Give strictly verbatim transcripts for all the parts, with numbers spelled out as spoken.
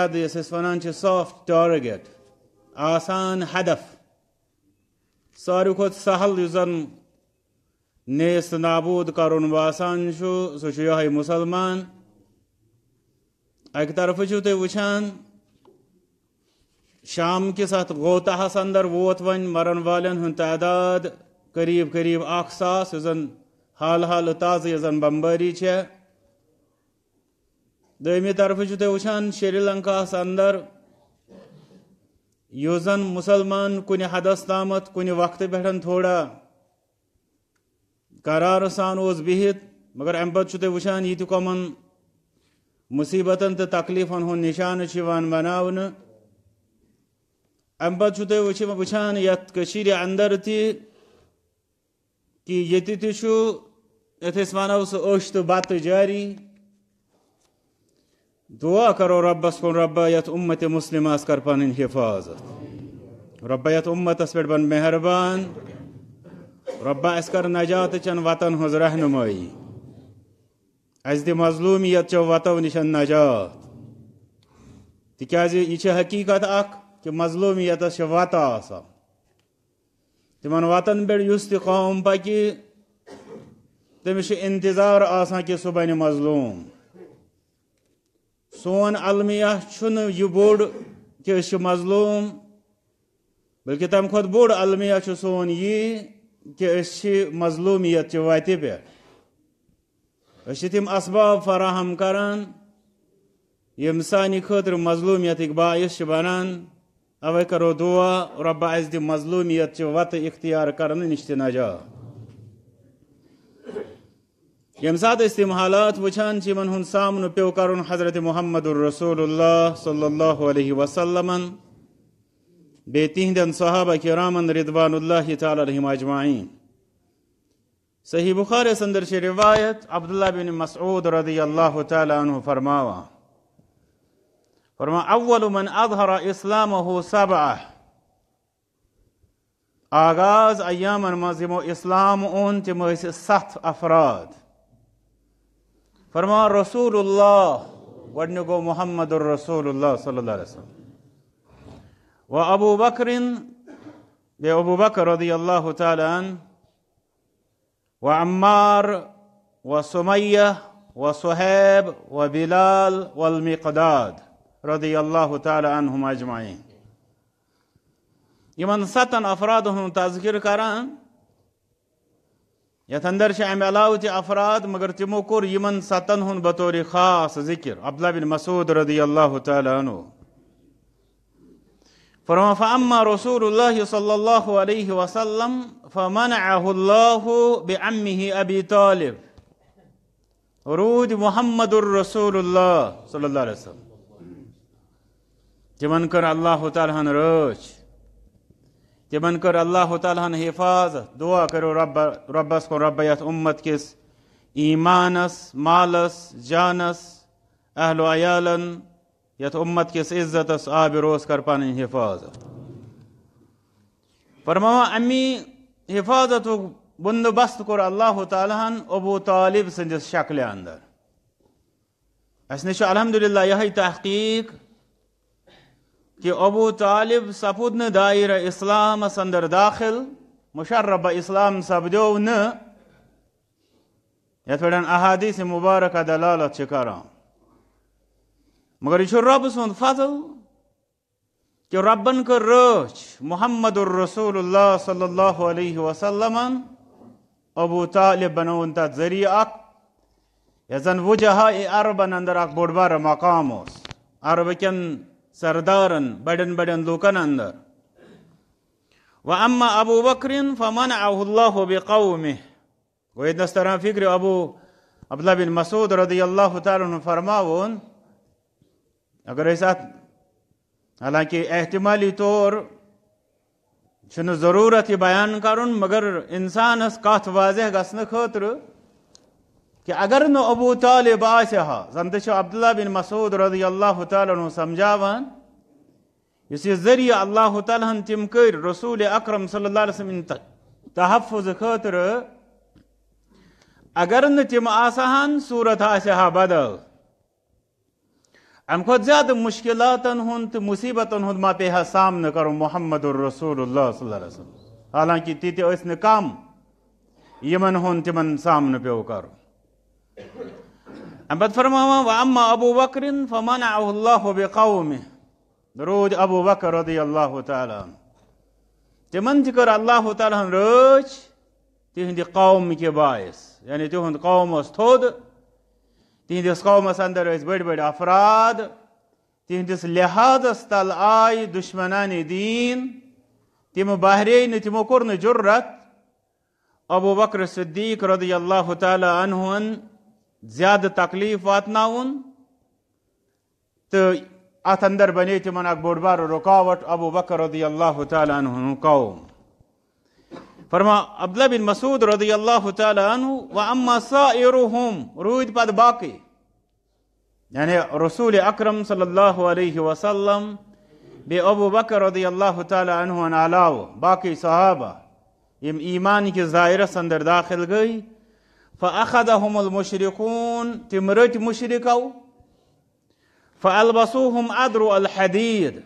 یَتھ أسۍ وَنان چھِ soft target، آسان ہدف، ساروی کھۄتہٕ سہل یُس زَن نیست نابود کَرُن باسان چھُ، سُہ چھُ یِہوٚے مُسلمان۔ اَکہِ طرفہٕ چھِو تُہۍ وٕچھان، شام کِس اَتھ غوطہَس اندر ووت وۄنۍ مَرَن والٮ۪ن ہُنٛد تعداد قریب قریب اَکھ ساس، یُس زَن حال حال تازٕ یُس زَن بمبٲری چھےٚ۔ دوٚیمہِ طرفہٕ چھِو تُہۍ وٕچھان، شری لنکاہَس اندر یُس زَن مُسلمان کُنہِ حدس تامَتھ کُنہِ وقتہٕ پٮ۪ٹھ تھوڑا قرار سان اوس بِہِتھ، مگر اَمہِ پتہٕ چھِو تُہۍ وٕچھان، یہِ تہِ کۄمَن مُصیٖبتَن تہٕ تکلیٖفَن ہُنٛد نِشانہٕ چھُ یِوان بناونہٕ۔ اَمہِ پتہٕ چھِو تُہۍ وٕچھ-، وٕچھان، یَتھ کٔشیٖرِ اندر تہِ، کہِ ییٚتہِ تہِ چھُ، یَتھ أسۍ وَنو، سُہ اوٚش تہٕ بَتہٕ جٲری۔ دُعا کَرو رۄبَس کُن، رۄبا، یَتھ اُمتِ مُسلِمَس کَر پَنٕنۍ حِفاظت۔ رۄبا، یَتھ اُمتَس پٮ۪ٹھ بَن مہربان۔ رۄبا، اَسہِ کَر نجات چٮ۪ن وَتَن ہٕنٛز رہنُمٲیی۔ اَسہِ دِ مظلوٗمیت چٮ۪و وَتو نِش نجات۔ تِکیٛازِ یہِ چھِ حقیٖقت اَکھ کہِ مظلوٗمیتَس چھِ وَتہٕ آسان۔ تِمن وتن پٮ۪ٹھ یُس تہِ قوم پکہِ، تٔمِس چھُ انتظار آسان کہِ سُہ بنہِ مظلوم۔ سون المیہ چھُنہٕ یہِ بوٚڑ کہِ أسۍ چھِ مظلوم، بلکہِ تمہِ کھۄتہٕ بوٚڑ المیہ چھُ سون یہِ کہِ أسۍ چھِ مظلومیت چہِ وتہِ پٮ۪ٹھ۔ أسۍ چھِ تِم اسباب فراہم کران، یِم سانہِ خٲطرٕ مظلومیتٕکۍ باعث چھِ بنان۔ اوے کرو دعا، رۄبا، اسہِ دِ مظلومیت چہِ وتہٕ اختیار کرنہٕ نِش تہِ نجات۔ ییٚمہِ ساتہٕ أسۍ تِم حالات وٕچھان چھِ، یِمن ہُنٛد سامنہٕ پیوٚو کرُن حضرت محمد رسول اللہ صلی اللہ علیہ وسلمن، بیٚیہِ تِہنٛدٮ۪ن صحابہ کرامن رضوان اللہ تعالیٰ علیہم اجمعین۔ صحیح بخاری اندر چھِ روایت، عبداللہ بن مسعود رضی اللہ تعالیٰ عنہ فرماوان، فرمان، اول من اظہر اسلامہ سبعہ، آغاز ایامن منٛز یِمو اسلام اوٚن، تِم ٲسۍ ستھ افراد۔ فرمان، رسول اللہ، گۄڈٕنیُک گوٚو محمد رسول اللہ صلی اللہ علیہ وسلم، و ابو بکرن، بیٚیہِ ابو بکر رضی اللہ تعالیٰ عنہ، و عمار، و سمیہ، و صہیب، و بلال، و المقداد، رضی اللہ تعالیٰ عنہم اجمعین۔ یِمن ستن افرادن ہُنٛد تذکر کران، یتھ اندر چھِ امہِ علاوٕ تہِ افراد، مگر تِمو کوٚر یِمن ستن ہُنٛد بطور خاص ذکر۔ عبداللہ بن مسعود رضی اللہ تعالیٰ عنہ فرمان، فاما رسول اللہ صلی اللہ علیہ وسلم فمنعہ اللہ بعمہ ابی طالب۔ روٗدۍ محمد رسول اللہ صلی اللہ علیہ وسلم۔ تِمن کٔر اللہ تعالیٰ ہن رٲچھ، تِمن کٔر اللہ تعالیٰ ہن حفاظت۔ دعا کٔرِو رۄب، رۄبس کُن، رۄبا، یتھ اُمت کِس ایٖمانس، مالس، جانس، اہل و عیالن، یتھ اُمت کِس عزتس آبروس کر پنٕنۍ حفاظت۔ فرماوان، امی حفاظتُک بندوبست کوٚر اللہ تعالیٰ ہن ابو طالب سٕنٛدِس شکلہِ اندر۔ اسہِ نِش چھُ الحمدللہ یہے تحقیق کہ ابو طالب سپُد نہٕ دائرہ اسلامس اندر داخل، مشرب اسلام سپدیو نہٕ، یتھ پٮ۪ٹھ احادیث مبارکہ دلالت چھِ کران۔ مگر یہِ چھُ رۄب سُنٛد فضل کہ رۄبن کٔر رٲچھ محمد رسول اللہ صلی اللہ علیہ وسلمن، ابو طالب بنووُن تتھ ذریعہ اکھ، یتھ زن وجہاء عربن اندر اکھ بوٚڑ بارٕ مقام اوس، عرب کٮ۪ن سردارن، بڑٮ۪ن بڑٮ۪ن لوٗکن اندر۔ و اما ابو بکر فمنعہ اللہ بقومہ۔ گوٚو، ییٚتنَس تران فکرِ، ابو عبداللہ بن مسعود رضی اللہ تعالیٰ عنہ فرماوون، اگر أسۍ اتھ، حالانکہ احتمالی طور چھُنہٕ ضروٗرت یہِ بیان کرُن، مگر انسانس کتھ واضح گژھنہٕ خٲطرٕ کہ اگر نہٕ ابو طالب آسہِ ہا، زن تہِ چھُ عبداللہ بن مسعود رضی اللہ تعالیٰ عنہ سمجھاوان، یُس یہِ ذریعہ اللہ تعالیٰ ہن تِم کٔرۍ رسول اکرم صلی اللہ علیہ وسلم تحفظ خٲطرٕ، اگر نہٕ تِم آسہٕ ہن، صورت آسہِ ہا بدل۔ امہِ کھۄتہٕ زیادٕ مشکلاتن ہُنٛد تہٕ مصیبتن ہُنٛد ما پیٚیہِ ہا سامنہٕ کرُن محمد رسول اللہ صلی اللہ علیہ وسلم؟ حالانکہ تہِ تہِ ٲسۍ نہٕ کم یِمن ہُنٛد تِمن سامنہٕ پیوٚو کرُن۔ امہِ پتہٕ فرماوان، "وَأَمَّا أَبُو بَكْرٍ فَمَنَعَهُ اللَّهُ بِقَوْمِهِ"۔ روٗدۍ ابو بکر رضی اللہ تعالیٰ عنہ۔ تِمن تہِ کٔر اللہ تعالیٰ ہن رٲچھ تِہنٛدِ قوم کہِ باعث، یعنی تِہُنٛد قوم اوس تھوٚد، تِہنٛدِس قومس اندر ٲسۍ بٔڑۍ بٔڑۍ افراد، تِہنٛدِس لحاظس تل آے دشمنانِ دیٖن، تِم بہرے نہٕ، تِمو کوٚر نہٕ جُرت ابو بکر صدیق رضی اللہ تعالیٰ عنہن زیادٕ تکلیف واتناوُن۔ تہٕ اتھ اندر بنے تِمن اکھ بوٚڑ بار رکاوٹ ابو بکر رضی اللہ تعالیٰ عنہ ہُنٛد قوم۔ فرما عبداللہ بن مسعود رضی اللہ تعالیٰ عنہ، "وَأَمَّا سَائِرُهُمْ"، روٗدۍ پتہٕ باقٕے، یعنی رسول اکرم صلی اللہ علیہ وسلم، بیٚیہِ ابو بکر رضی اللہ تعالیٰ عنہ علاوٕ باقٕے صحابہ، یِم ایمان کِس دائرس اندر داخل گٔے، "فَأَخَذَهُمُ الْمُشْرِكُونَ"، تِم رٔٹۍ مشرکو، "فَأَلْبَسُوهُمْ أَدْرُعَ الْحَدِيدِ"،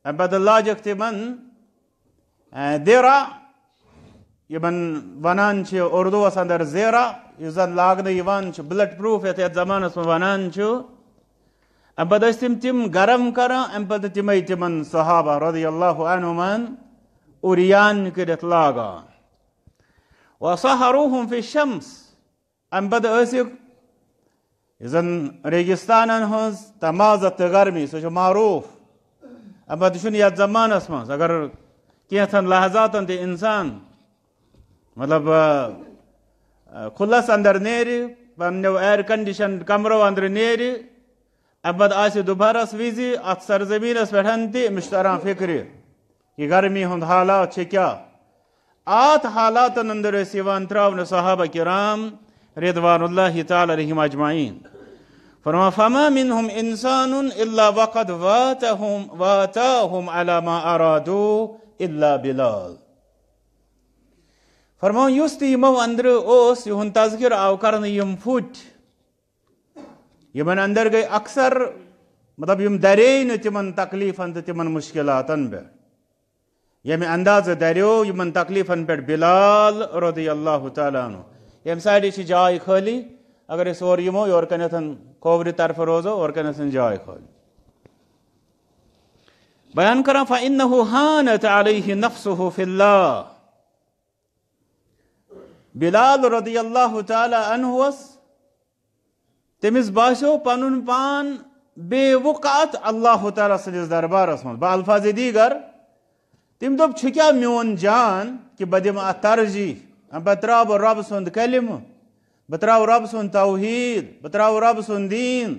امہِ پتہٕ لاجکھ تِمن، اے، دیرا، یِمن ونان چھِ اردوس اندر زیرا، یُس زن لاگنہٕ یِوان چھُ، بلٹ پروف یتھ، یتھ زمانس منٛز ونان چھُ۔ امہِ پتہٕ ٲسۍ تِم تِم گرم کران، امہِ پتہٕ تِمے تِمن صحابہ رضی اللہ عنہمن عریان کٔرِتھ لاگان۔ "وَسَحَرُوهُمْ فِي الشَّمْسِ"، امہِ پتہٕ ٲسِکھ، یُس زن ریگستانن ہٕنٛز تمازت تہٕ گرمی، سُہ چھُ معروف۔ امہِ پتہٕ چھُنہٕ یتھ زمانس منٛز، اگر کینٛژن لحظاتن تہِ انسان، مطلب، آ، آ، کھُلس اندر نیرِ، پننیو ایئر کنڈیشن کمرو اندر نیرِ، امہِ پتہٕ آسہِ دُپہرس وِزِ اتھ سرزمینس پٮ۪ٹھ تہِ أمِس چھُ تران فکرِ، یہِ گرمی ہُنٛد حالات چھِ کیٛاہ۔ اتھ حالاتن اندر ٲسۍ یِوان تراونہٕ صحابہ کرام رضوان اللہ تعالیٰ علیہم اجمعین۔ فرمان، "فما منهم انسان الا وقد واتهم، واتاهم على ما ارادوا الا بلال"۔ فرمان، یُس تہِ یِمو اندرٕ اوس، یِہُنٛد تذکر آو کرنہٕ، یِم پھُٹۍ، یِمن اندر گٔے اکثر، مطلب، یِم درے نہٕ تِمن تکلیفن تہٕ تِمن مشکلاتن پٮ۪ٹھ، ییٚمہِ اندازٕ دریو یِمن تکلیفن پٮ۪ٹھ بلال رضی اللہ تعالیٰ عنہ۔ ییٚمہِ سایڈٕ چھِ جاے خٲلی، اگر أسۍ اورٕ یِمو، یورٕ کنٮ۪تھ کھوورِ طرفہٕ روزو، اورٕ کنٮ۪تھ جاے خٲلی۔ بیان کران، "فإنه هانت عليه نفسه في الله"۔ بلال رضی اللہ تعالیٰ عنہس، تٔمِس باسیو پنُن پان بے وقعت اللہ تعالیٰ سٕنٛدِس دربارس منٛز۔ بہ الفاظ دیگر، تٔمۍ دوٚپ، چھُ کیٛاہ میون جان کہِ بہٕ دِمہٕ اتھ ترجیح؟ بہٕ ترٛاوٕ رۄب سُنٛد کلمہٕ، بہٕ ترٛاوٕ رۄب سُنٛد توحید، بہٕ ترٛاوٕ رۄب سُنٛد دیٖن۔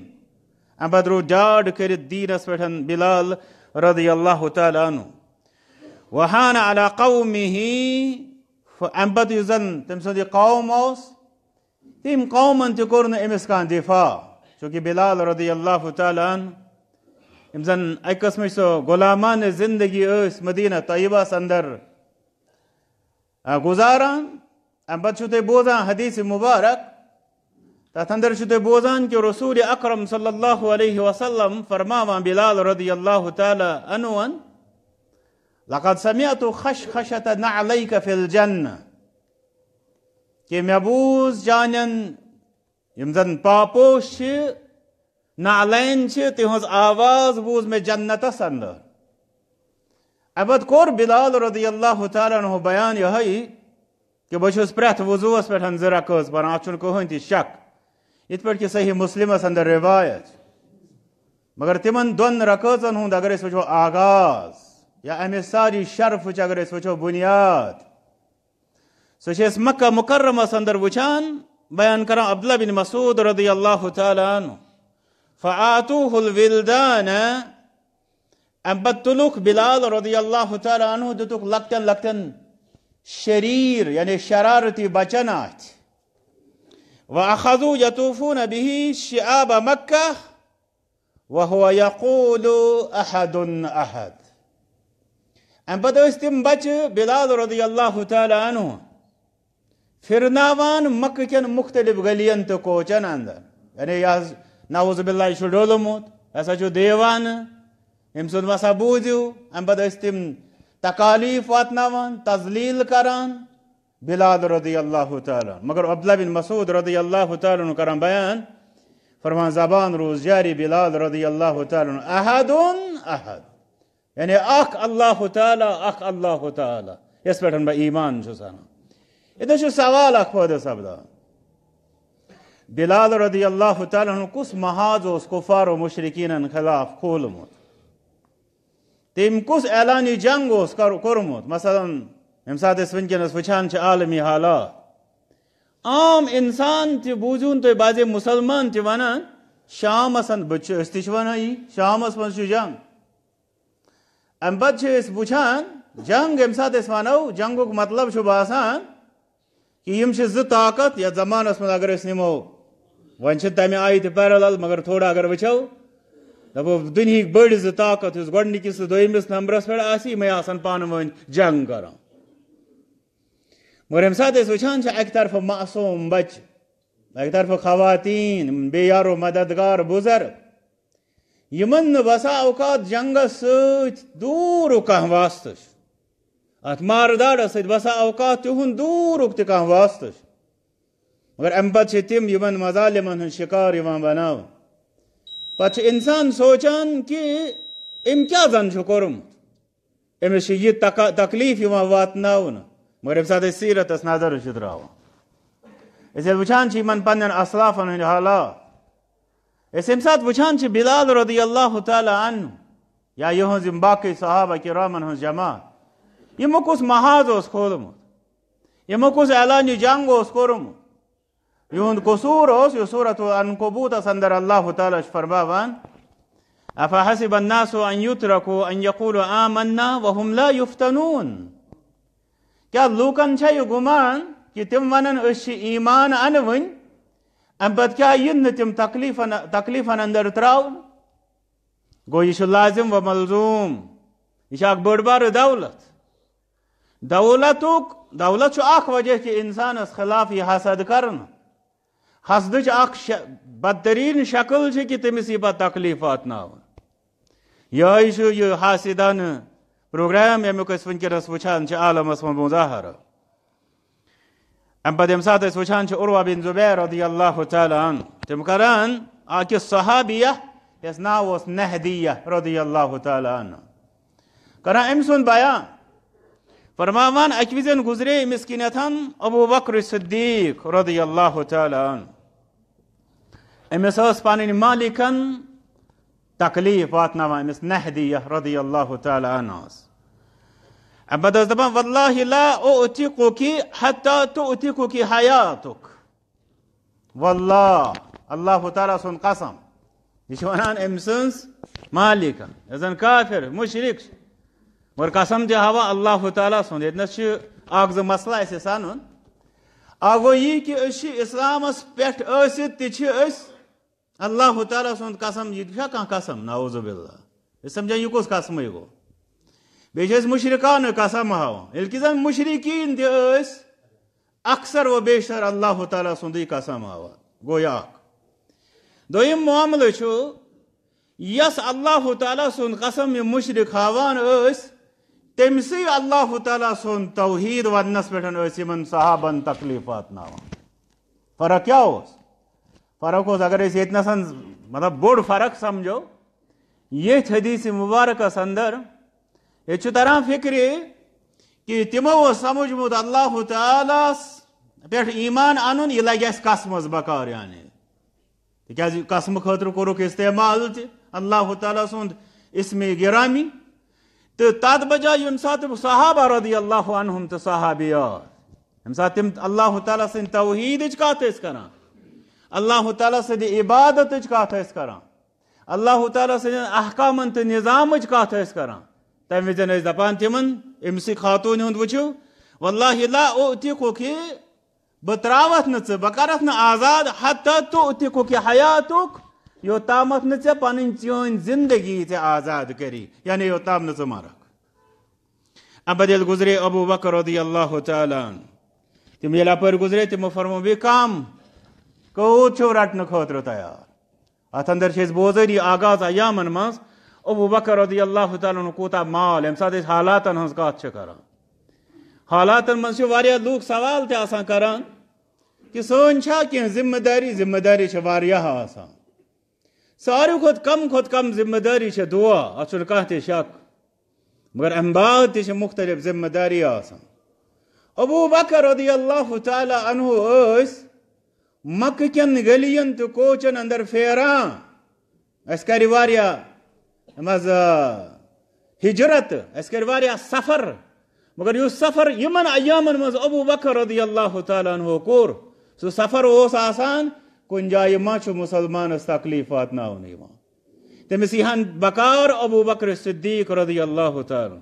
امہِ پتہٕ روٗد ڈاڈ کٔرِتھ دیٖنس پٮ۪ٹھ بلال رضی اللہ تعالیٰ عنہ۔ وہان علی قومہ، امہِ پتہٕ یُس زن تٔمۍ سُنٛد یہِ قوم اوس، تٔمۍ قومن تہِ کوٚر نہٕ أمِس کانٛہہ دفاع، چونکہ بلال رضی اللہ تعالیٰ عنہ، یِم زن اکہِ قٕسمٕچ سۄ غلامانہٕ زندگی ٲسۍ مدینہ طیبس اندر، آ، گزاران۔ امہِ پتہٕ چھِو تُہۍ بوزان حدیث مبارک، تتھ اندر چھِو تُہۍ بوزان کہِ رسول اکرم صلی اللہ علیہ وسلم فرماوان بلال رضی اللہ تعالیٰ عنہن، "لقد سمعت خشخشة نعلیک فی الجنہ"، کہ مےٚ بوٗز چانٮ۪ن یِم زن پاپوش چھِ، نعلین چھِ، تِہنٛز آواز بوٗز مےٚ جنتس اندر۔ امہِ پتہٕ کوٚر بلال رضی اللہ تعالیٰ عنہ بیان یِہوٚے کہِ بہٕ چھُس پرٛٮ۪تھ وضوٗوس پٮ۪ٹھ زٕ رکٲژ پران، اتھ چھُنہٕ کٕہٕنۍ تہِ شک، یِتھ پٲٹھۍ کہِ صحیح مسلمس اندر روایت۔ مگر تِمن دۄن رکٲژن ہُنٛد اگر أسۍ وٕچھو آغاز یا امہِ ساری شرفٕچ اگر أسۍ وٕچھو بُنیاد، سُہ چھِ أسۍ مکہ مکرمس اندر وٕچھان، بیان کران عبداللہ بن مسعود رضی اللہ تعالیٰ عنہ، "فآتوہ الولدان"، امہِ پتہٕ تُلُکھ بلال رضی اللہ تعالیٰ عنہ، دِتُکھ لۄکٹٮ۪ن لۄکٹٮ۪ن شریٖر، یعنی شرارتی بچن اتھِ۔ "وأخذوا يطوفون به شعاب مکہ"، وهو يقول أحد أحد۔ امہِ پتہٕ ٲسۍ تِم بچہٕ بلال رضی اللہ تعالیٰ عنہ پھرناوان مکہ کٮ۪ن مختلف گلین تہٕ کوچن اندر، یعنی یہِ حظ نعوذ باللہ یہِ چھُ ڈوٚلمُت، ہسا چھُ دیوانہٕ، أمۍ سُنٛد وَسا بوٗزِو۔ اَمہِ پَتہٕ ٲسۍ تِم تکالیٖف واتناوان، تذلیٖل کران بلال رضی اللہ تعالیٰ عنہ۔ مگر عبداللہ بن مسعود رضی اللہ تعالیٰ عنہ کران بیان، فرمان، زبان روٗز جاری بلال رضی اللہ تعالیٰ عنہ، احد احد، یعنی اکھ اللہ تعالیٰ، اکھ اللہ تعالیٰ، یس پٮ۪ٹھ بہٕ ایمان چھُس انان۔ ییٚتہِ چھُ سوال اکھ پٲدٕ سپدان، بلال رضی اللہ تعالیٰ عنہ کُس محاذ اوس کفار و مشرکینن خلاف کھولمُت؟ تٔمۍ کُس اعلانِ جنگ اوس کر-، کوٚرمُت؟ مثلاً، ییٚمہِ ساتہٕ أسۍ وٕنکیٚنَس وٕچھان چھِ عالمی حالات، عام اِنسان تہِ، بوٗزِو تُہۍ، بعضے مُسلمان تہِ وَنان، "شامَس اَن-، بہٕ چھُ، أسۍ تہِ چھِ وَنان یی، شامَس منٛز چھُ جنگ۔" اَمہِ پَتہٕ چھِ أسۍ وٕچھان، جنگ ییٚمہِ ساتہٕ أسۍ وَنو، جنگُک مطلب چھُ باسان، کہ یِم چھِ زٕ طاقت یتھ زمانس منٛز۔ اگر أسۍ نِمو، وۄنۍ چھِ تمہِ آیہِ تہِ parallel، مگر تھوڑا اگر وٕچھو، دپو دُنہِکۍ بٔڑۍ زٕ طاقت یُس گۄڈٕنِکِس تہٕ دوٚیمِس نمبرس پٮ۪ٹھ آسہِ، یِمے آسن پانہٕ ؤنۍ جنگ کران۔ مگر ییٚمہِ ساتہٕ أسۍ وٕچھان چھِ، اکہِ طرفہٕ معصوم بچہِ، اکہِ طرفہٕ خواتین، بیٚیہِ یارو مددگار بُزرگ، یِمن نہٕ بسا اوقات جنگس سۭتۍ دوٗرُک کانٛہہ واسطہٕ چھُ۔ اتھ مارٕ داڑس سۭتۍ بسا اوقات تِہُنٛد دوٗرُک تہِ کانٛہہ واسطہٕ چھُ۔ مگر امہِ پتہٕ چھِ تِم یِمن مظالمن ہُنٛد شکار یِوان بناونہٕ۔ پتہٕ چھُ انسان سونٛچان کہِ أمۍ کیٛاہ زن چھُ کوٚرمُت؟ أمِس چھُ یہِ تکا-، تکلیف یِوان واتناونہٕ۔ مگر ییٚمہِ ساتہٕ أسۍ سیرتس نظر چھِ تراوان، أسۍ ییٚلہِ وٕچھان چھِ یِمن پننٮ۪ن اسلافن ہٕنٛدۍ حالات، أسۍ ییٚمہِ ساتہٕ وٕچھان چھِ بلال رضی اللہ تعالیٰ عنہ یا یِہٕنٛز یِم باقٕے صحابہ کرامن ہٕنٛز جماعت، یِمو کُس محاذ اوس کھولمُت، یِمو کُس اعلانِ جنگ اوس کوٚرمُت، یِہُنٛد قصوٗر اوس، یُس سورۃ العنکبوتس اندر اللہ تعالیٰ چھُ فرماوان، "افحسب الناس ان یترکوا ان یقولوا آمنا وهم لا یفتنون"۔ کیٛاہ لوٗکن چھا یہِ گُمان کہِ تِم ونن، "أسۍ چھِ ایمان انہٕ وٕنۍ"، امہِ پتہٕ کیٛاہ یِن نہٕ تِم تکلیفن، تکلیفن اندر تراونہٕ؟ گوٚو، یہِ چھُ لازم و ملزوم، یہِ چھِ اکھ بٔڑ بارٕ دولت۔ دولتُک، دولت چھُ اکھ وجہ کہِ انسانس خلاف یہِ حسد کرنہٕ۔ حسدٕچ اکھ ش-، بدترین شکل چھِ کہِ تٔمِس یی پتہٕ تکلیف واتناونہٕ۔ یِہوٚے چھُ یہِ حاسدانہٕ پروگرام، ییٚمیُک أسۍ وٕنکیٚنَس وٕچھان چھِ عالمَس منٛز مظاہرٕ۔ اَمہِ پَتہٕ ییٚمہِ ساتہٕ أسۍ وٕچھان چھِ عروہ بن زبیر رضی اللہ تعالیٰ عنہ، تِم کَران أکِس صحابیہ، یَس ناو اوس نہدیہ رضی اللہ تعالیٰ عنہ، کَران أمۍ سُنٛد بیان، فرماوان، اَکہِ وِزٮ۪ن گُزرے أمِس کِنٮ۪تھ ابو بکر صدیق رضی اللہ تعالیٰ عنہ۔ أمِس ٲس پنٕنۍ مالکن تکلیف واتناوان، أمِس نہدیہ رضی اللہ تعالیٰ عنہ ٲس۔ اَمہِ پتہٕ ٲس دپان، "واللہ لا اعتقک حتی تعتقک حیاتک"۔ واللہ، اللہ تعالیٰ سُنٛد قسم۔ یہِ چھِ ونان أمۍ سٕنٛز مالکن، یۄس زن کافر، مشرک چھِ۔ مگر قسم تہِ ہاوان اللہ تعالیٰ سُنٛد۔ ییٚتنس چھِ اکھ زٕ مسلہٕ اَسہِ سنُن۔ اکھ گوٚو یی کہِ أسۍ چھِ اسلامس پٮ۪ٹھ ٲسِتھ تہِ چھِ أسۍ اللہ تعالیٰ سُنٛد قسم، یہِ چھا کانٛہہ قسم؟ نعوذ باللہ۔ أسۍ سمجھان یہِ کُس قسمٕے گوٚو؟ بیٚیہِ چھِ أسۍ مُشرکانہٕ قسم ہاوان، ییٚلہِ کہِ زن مُشرکیٖن تہِ ٲسۍ اکثر و بیشتر اللہ تعالیٰ سُنٛدٕے قسم ہاوان۔ گوٚو یہِ اکھ۔ دوٚیِم معاملہٕ چھُ، یس اللہ تعالیٰ سُنٛد قسم یِم مُشرِک ہاوان ٲسۍ، تٔمۍ سٕے اللہ تعالیٰ سُنٛد توحیٖد وننس پٮ۪ٹھ ٲسۍ یِمن صحابن تکلیف واتناوان۔ فرق کیٛاہ اوس؟ فرق اوس، اگر أسۍ ییٚتہِ نسن، مطلب، بوٚڑ فرق سمجھو، ییٚتھۍ حدیث مبارکس اندر، ییٚتہِ چھُ تران فکرِ کہِ تِمو اوس سمجھمُت اللہ تعالیٰ ہس پٮ۪ٹھ ایمان انُن، یہِ لگہِ اسہِ قسمس بکار، یعنی تِکیٛازِ قسمہٕ خٲطرٕ کوٚرُکھ استعمال تہِ اللہ تعالیٰ سُنٛد اسمِ گرامی۔ تہٕ تتھ بجایہِ ییٚمہِ ساتہٕ صحابہ رضی اللہ عنہم تہٕ صحابیات، ییٚمہِ ساتہٕ تِم اللہ تعالیٰ سٕنٛدِ توحیٖدٕچ کتھ ٲسۍ کران، اللہ تعالیٰ سٕنٛدِ عبادتٕچ کتھ ٲسۍ کران، اللہ تعالیٰ سٕنٛدٮ۪ن احکامن تہٕ نظامٕچ کتھ ٲسۍ کران، تمہِ وِزِ ٲسۍ دپان تِمن، أمۍ سٕے خاتوٗنہِ ہُنٛد وٕچھِو، "واللہ لا اعتقک"، بہٕ تراوتھ نہٕ ژٕ، بہٕ کرتھ نہٕ آزاد، حتی تعتقک حیاتک، یوٚتامتھ نہٕ ژےٚ پنٕنۍ چٲنۍ زندگی ژےٚ آزاد کری، یعنی یوٚتام نہٕ ژٕ مرکھ۔ اَمہِ پتہٕ ییٚلہِ گُزرے ابو بکر رضی اللہ تعالیٰ عنہ، تِم ییٚلہِ اپٲرۍ گُزرے، تِمو فرموو، "بیٚیہِ کم کوٗت چھِو رٹنہٕ خٲطرٕ تیار؟" اتھ اندر چھِ أسۍ بوزٲری آغاز ایامن منٛز ابو بکر رضی اللہ تعالیٰ عنہ کوٗتاہ مال، ییٚمہِ ساتہٕ أسۍ حالاتن ہٕنٛز کتھ چھِ کران۔ حالاتن منٛز چھِ واریاہ لوٗکھ سوال تہِ آسان کران کہِ سٲنۍ چھا کینٛہہ ذمہٕ دٲری؟ ذمہٕ دٲری چھِ واریاہ آسان۔ ساروی کھۄتہٕ کم کھۄتہٕ کم ذمہٕ دٲری چھِ دُعا، اتھ چھُنہٕ کانٛہہ تہِ شک۔ مگر امہِ بعد تہِ چھِ مختلف ذمہٕ دٲری آسان۔ ابو بکر رضی اللہ تعالیٰ عنہ ٲسۍ مکہ کٮ۪ن گلیَن تہٕ کوچن اندر پھیران۔ اسہِ کرِ واریاہ، یِم حظ، آ، ہجرت، اسہِ کرِ واریاہ سفر۔ مگر یُس سفر یِمن ایامن منٛز ابو بکر رضی اللہ تعالیٰ عنہ کوٚر، سُہ سفر اوس آسان، کُنہِ جایہِ ما چھُ مسلمانس تکلیف واتناونہٕ یِوان۔ تٔمِس یی ہن بکار ابو بکر صدیق رضی اللہ تعالیٰ عنہ۔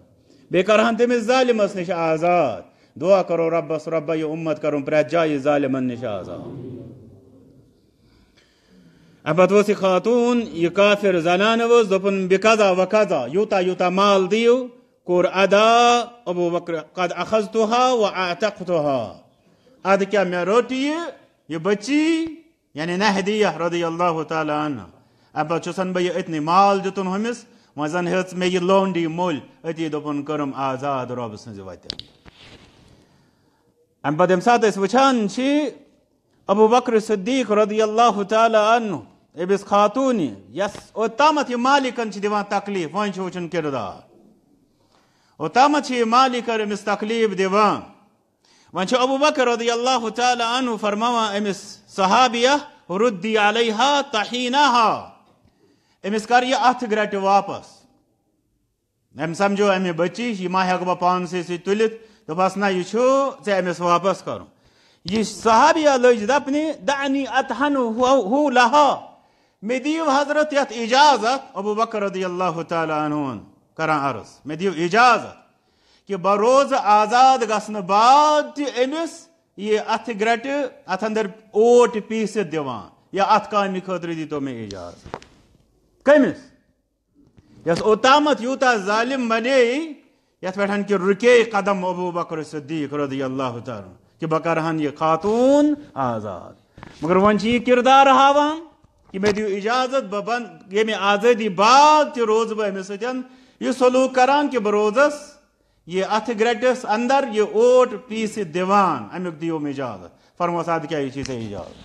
بیٚیہِ کرہن تٔمِس ظالمس نِش آزاد۔ دعا کرو رۄبس، رۄبا، یہِ اُمت کرُن پرٛٮ۪تھ جایہِ ظالمن نِش آزاد۔ اَمہِ پتہٕ ؤژھ یہِ خاتوٗن، یہِ کافر زنانہٕ ؤژھ، دوٚپُن، "بِکَذا وَکَذا، یوٗتاہ یوٗتاہ مال دِیِو۔" کوٚر ادا ابو بکر، "قد اخذتها واعتقتها۔" ادٕ کیٛاہ، مےٚ رٔٹ یہِ، یہِ بٔچی، یعنی نہدیہ رضی اللہ تعالیٰ عنہ۔ اَمہِ پتہٕ چھُسن بہٕ یہِ أتنٕے، مال دیُتُن ہُمِس، وۄنۍ زن ہیٚژ مےٚ یہِ لونڈی مٔلۍ، أتی دوٚپُن، کٔرٕم آزاد رۄب سٕنٛزِ وتہِ۔ اَمہِ پتہٕ ییٚمہِ ساتہٕ أسۍ وٕچھان چھِ ابو بکر صدیق رضی اللہ تعالیٰ عنہ، أمِس خاتوٗنہِ، یس اوٚتامتھ یہِ مالکن چھِ دِوان تکلیف، وۄنۍ چھُ وٕچھُن کردار۔ اوٚتامتھ چھِ یہِ مالکن أمِس تکلیف دِوان۔ وۄنۍ چھُ ابو بکر رضی اللہ تعالیٰ عنہ فرماوان أمِس صحابیہ، "ردی علیہا طحینہا"، أمِس کر یہِ اتھٕ گرٛٹہِ واپس۔ أمۍ سمجھو، أمۍ بچی، یہِ ما ہٮ۪کہٕ بہٕ پانسٕے سۭتۍ تُلِتھ؟ دوٚپہَس، "نہ، یہِ چھُ ژےٚ أمِس واپس کرُن۔" یہِ صحابیہ لٔج دپنہِ، "دعنی اطحنہ لہا"، مےٚ دِیِو حضرت یتھ اجازت، ابو بکر رضی اللہ تعالیٰ عنہ کران عرض، مےٚ دِیِو اجازت کہِ بہٕ روزٕ آزاد گژھنہٕ بعد تہِ أمِس یہِ اتھٕ گرٛٹہِ، اتھ اندر اوٹ پیٖسِتھ دِوان، یا اتھ کامہِ خٲطرٕ دیٖتو مےٚ اجازت۔ کٔمِس؟ یس اوٚتامتھ یوٗتاہ ظالم بنے، یتھ پٮ۪ٹھ کہِ رُکے قدم ابو بکر صدیق رضی اللہ تعالیٰ عنہ کہِ بہٕ کرہن یہِ خاتوٗن آزاد۔ مگر وۄنۍ چھِ یہِ کردار ہاوان کہِ مےٚ دِیِو اجازت، بہٕ بن-، ییٚمہِ آزٲدی بعد تہِ روزٕ بہٕ أمِس سۭتۍ یہِ سلوٗک کران کہِ بہٕ روزس یہِ اتھٕ گرٛٹِس اندر یہِ اوٹ پیٖسِتھ دِوان، امیُک دِیِو مےٚ اجازت۔ فرموس، ادٕ کیٛاہ، یہِ چھُے ژےٚ اجازت۔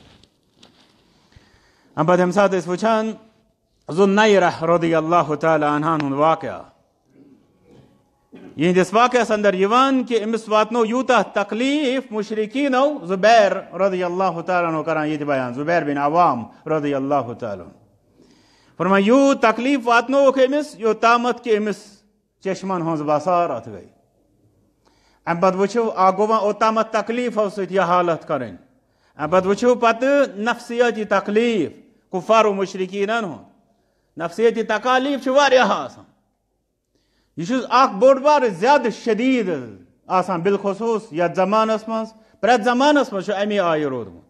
اَمہِ پتہٕ ییٚمہِ ساتہٕ أسۍ وٕچھان زُنیرہ رضی اللہ تعالیٰ عنہن ہُنٛد واقعہ۔ یِہنٛدِس واقعس اندر یِوان کہِ أمِس واتنو یوٗتاہ تکلیف مشرکینو، زبیر رضی اللہ تعالیٰ عنہ کران ییٚتہِ بیان، زبیر بن عوام رضی اللہ تعالیٰ عنہ۔ فرمان، یوٗت تکلیف واتنووُکھ أمِس، یوٚتامتھ کہِ أمِس چشمن ہٕنٛز بصارت گٔے۔ اَمہِ پتہٕ وٕچھِو، اکھ گوٚو وۄنۍ اوٚتامتھ تکلیفو سۭتۍ یہِ حالت کرٕنۍ۔ اَمہِ پتہٕ وٕچھِو پتہٕ نفسیٲتی تکلیف کفار و مشرکینن ہُنٛد۔ نفسیٲتی تکالیف چھِ واریاہ آسان۔ یہِ چھُ اکھ بوٚڑ بار زیادٕ شدیٖد آسان، بالخصوص یتھ زمانس منٛز، پرٛٮ۪تھ زمانس منٛز چھُ اَمی آیہِ روٗدمُت۔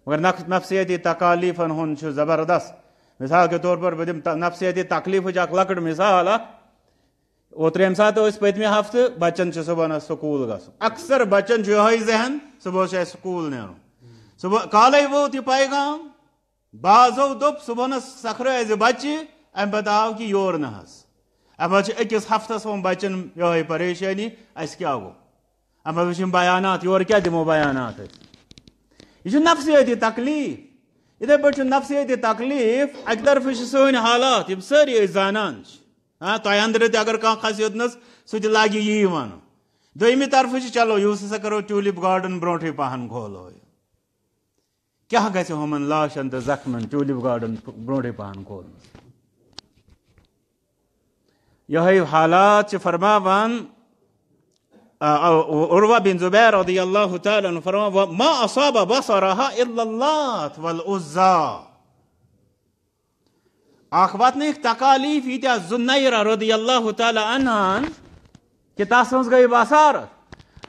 مگر نف-، نفسیٲتی تکالیفن ہُنٛد چھُ زبردست۔ مثال کے طور پر بہٕ دِمہٕ ت-، نفسیٲتی تکلیفٕچ اکھ لۄکٕٹ مثال اکھ۔ اوترٕ ییٚمہِ ساتہٕ أسۍ پٔتمہِ ہفتہٕ بچن چھُ صُبحن سکوٗل گژھُن، اکثر بچن چھُ یِہوٚے ذہن، صُبحس چھُ اَسہِ سکوٗل نیرُن۔ صُبح کالے ووت یہِ پیغام، بازو دوٚپ صُبحنس سکھرٲے زِ بچہِ، امہِ پتہٕ آو کہِ یور نہ حظ۔ امہِ پتہٕ چھِ أکِس ہفتس وۄنۍ بچن یِہوٚے پریشٲنی، اسہِ کیٛاہ گوٚو؟ امہِ پتہٕ وٕچھ یِم بیانات، یورٕ کیٛاہ دِمو بیانات أسۍ؟ یہِ چھُ نفسیٲتی تکلیف۔ یِتھے پٲٹھۍ چھُ نفسیٲتی تکلیف، اکہِ طرفہٕ چھِ سٲنۍ حالات، یِم سٲری أسۍ زانان چھِ۔ ہاں، تۄہہِ اندرٕ تہِ اگر کانٛہہ کھسہِ یوٚتنس، سُہ تہِ لاگہِ یی ونُن۔ دوٚیمہِ طرفہٕ چھِ، چلو، یُس ہسا کرو ٹیوٗلِپ گارڈن برونٛٹھٕے پہن کھولو۔ کیٛاہ گژھِ ہُمن لاشن تہٕ زخمن ٹیوٗلِپ گارڈن برونٛٹھٕے پہن کھولنس؟ یِہوٚے حالات چھِ فرماوان، آ، آ، عروہ بن زبیر رضی اللہ تعالیٰ عنہ فرماوان، "ما اصاب بصرها الا اللات والعزی۔" اکھ واتنٲیِکھ تکالیف ییٖتیٛاہ زُنیرہ رضی اللہ تعالیٰ عنہن کہِ تس ہٕنٛز گٔے بصارت۔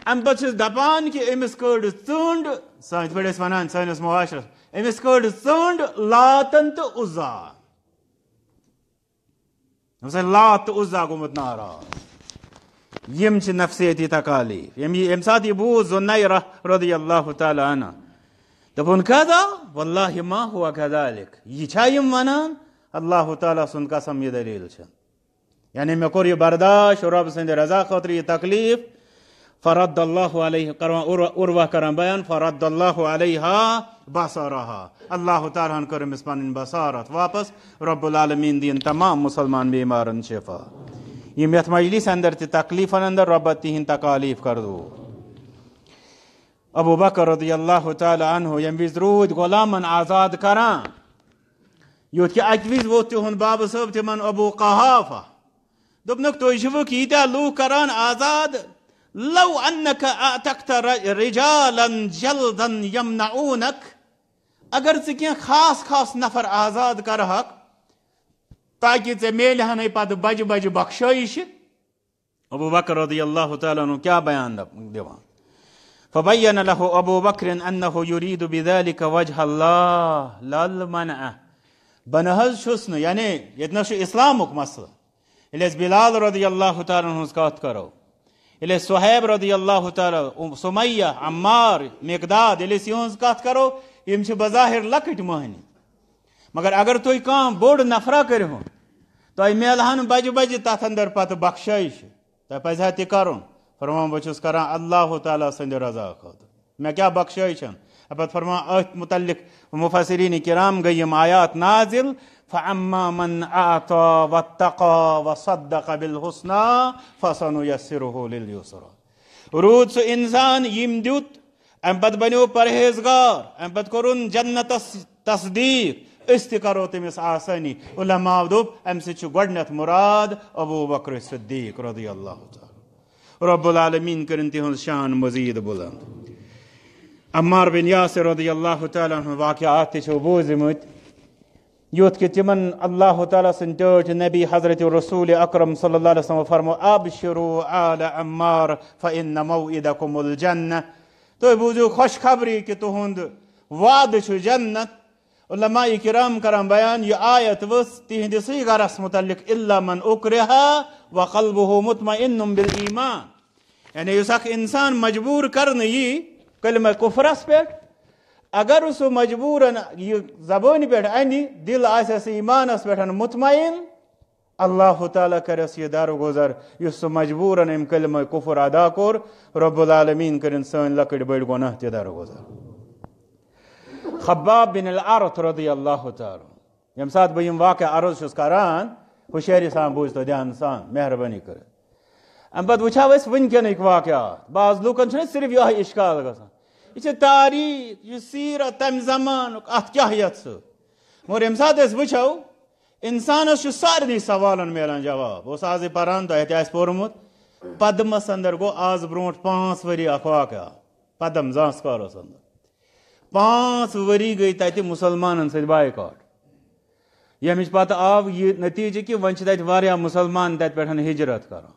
امہِ پتہٕ چھِس دپان کہِ أمِس کٔڑ ژٔنٛڈ، سٲنۍ، یِتھ پٲٹھۍ أسۍ ونان سٲنِس معاشرس، أمِس کٔڑ ژٔنٛڈ لاتن تہٕ عزیٰ۔ دوٚپُس، ہے، لات تہٕ عزیٰ گوٚمُت ناراض۔ یِم چھِ نفسیٲتی تکالیف۔ ییٚمہِ، ییٚمہِ ساتہٕ یہِ بوٗز زُنیرہ رضی اللہ تعالیٰ عنہ، دوٚپُن، "کذا؟ واللہ ما ہوا کذالک۔" یہِ چھا یِم ونان؟ اللہ تعالیٰ سُنٛد قسم، یہِ دلیل چھِ۔ یعنی مےٚ کوٚر یہِ برداشت رۄب سٕنٛدِ رضا خٲطرٕ، یہِ تکلیف۔ فرد اللہ علیہ، کران عروہ، عروہ کران بیان، فرد اللہ علیہا بصرہا، اللہ تعالیٰ ہن کٔر أمِس پنٕنۍ بصارت واپس۔ رب العالمین دِیِن تمام مسلمان بیمارن شفا۔ یِم یتھ مجلس اندر تہِ تکلیفن اندر، رۄب تِہنٛدۍ تکالیف کر دوٗر۔ ابو بکر رضی اللہ تعالیٰ عنہ ییٚمہِ وِزِ روٗدۍ غلامن آزاد کران، یوٚت کہِ اَکہِ وِزِ ووت تِہُنٛد بابہٕ صٲب تِمن ابو قحافہ۔ دوٚپنکھ، "تُہۍ چھِوٕ ییٖتیٛاہ لوٗکھ کران آزاد، لو انک اعتقت ر-، رجالا جلدا یمنعونک، اگر ژٕ کینٛہہ خاص خاص نفر آزاد کرہکھ، تاکہِ ژےٚ میلہِ ہنے پتہٕ بجہِ بجہِ بخشٲیشہِ۔" ابو بکر رضی اللہ تعالیٰ عنہ کیٛاہ بیان دپ-، دِوان؟ فبین له ابو بکر انه یرید بذلک وجہ اللہ لا المنع۔ بہٕ نہ حظ چھُس نہٕ، یعنی ییٚتہِ نَس چھُ اسلامُک مسلہٕ۔ ییٚلہِ أسۍ بلال رضی اللہ تعالیٰ عنہ ہٕنٛز کتھ کرو، ییٚلہِ أسۍ صہیب رضی اللہ تعالیٰ، سمیہ، عمار، مقداد، ییٚلہِ أسۍ یِہٕنٛز کتھ کرو، یِم چھِ بظاہر لۄکٕٹۍ مٔہنی۔ مگر اگر تُہۍ کانٛہہ بوٚڑ نفرا کٔرِہُن، تۄہہِ میلہن بجہِ بجہِ تتھ اندر پتہٕ بخشٲیش، تۄہہِ پزِ ہا تہِ کرُن۔ فرمان، بہٕ چھُس کران اللہ تعالیٰ سٕنٛدِ رضا خٲطرٕ، مےٚ کیٛاہ بخشٲیش چھن؟ پتہٕ فرمان أتھۍ متعلق مفسرین کرام گٔے یِم آیات نازل، فاما من اعطى واتقى وصدق بالحسنى فسنيسره لليسرى۔ روٗد سُہ انسان ییٚمۍ دیُت، امہِ پتہٕ بنیو پرہیزگار، امہِ پتہٕ کوٚرُن جنتس تصدیق، أسۍ تہِ کرو تٔمِس آسٲنی۔ علماء دوٚپ، امہِ سۭتۍ چھُ گۄڈٕنیتھ مراد ابو بکر صدیق رضی اللہ تعالیٰ۔ رب العالمین کٔرِن تِہنٛز شان مزید بلند۔ عمار بن یاسر رضی اللہ تعالیٰ عنہ واقعات تہِ چھِو بوٗزمٕتۍ، یُتھ کہِ تِمن اللہ تعالیٰ سٕنٛدۍ ٹٲٹھۍ نبی حضرت رسول اکرم صلی اللہ علیہ وسلم فرمو، "ابشروا آل عمار فإن موعدكم الجنة"۔ تُہۍ بوٗزِو خوشخبری کہِ تُہُنٛد وعدٕ چھُ جنت۔ علماء کرام کران بیان، یہِ آیت ؤژھ تِہنٛدِسٕے گرس متعلق، "الا من اکرہ وقلبہ مطمئن بالایمان"۔ یعنی یُس اکھ انسان مجبوٗر کرنہٕ یی کلمہ کفرس پٮ۪ٹھ، اگر سُہ مجبوٗرن یہِ زبٲنہِ پٮ۪ٹھ انہِ، دل آسٮ۪س ایمانس پٮ۪ٹھ مطمئن، اللہ تعالیٰ کرٮ۪س یہِ درگزر، یُس سُہ مجبوٗرن أمۍ کلمہ کفر ادا کوٚر، رب العالمین کٔرِن سٲنۍ لۄکٕٹۍ بٔڑۍ گۄناہ تہِ درگزر۔ خباب بن الارت رضی اللہ تعالیٰ، ییٚمہِ ساتہٕ بہٕ یِم واقعہ عرض چھُس کران، ہُشٲری سان بوٗزتو، دھیان سان، مہربٲنی کٔرِتھ۔ اَمہِ پتہٕ وٕچھو أسۍ وٕنکیٚنٕکۍ واقعات۔ بعض لوٗکن چھُنہ صرف یِہوٚے اشکال گژھان، یہِ چھِ تاریٖخ، یہِ چھِ سیٖرت تَمہِ زمانُک، اَتھ کیٛاہ یَتھ سۭتۍ؟ مگر ییٚمہِ ساتہٕ أسۍ وٕچھو، انسانس چھُ سارنٕے سوالن میلان جواب۔ اوس آزٕے پران، تۄہہِ تہِ آسہِ پوٚرمُت، پدمس اندر گوٚو آز برونٹھ پانٛژھ ؤری اکھ واقعہ، پدم زانسکارس اندر۔ پانٛژھ ؤری گٔے تتہِ مسلمانن سۭتۍ بایکاٹ۔ ییٚمِچ پتہٕ آو یہِ نتیٖجہٕ کہِ وۄنۍ چھِ تتہِ واریاہ مسلمان تتہِ پٮ۪ٹھ ہجرت کران۔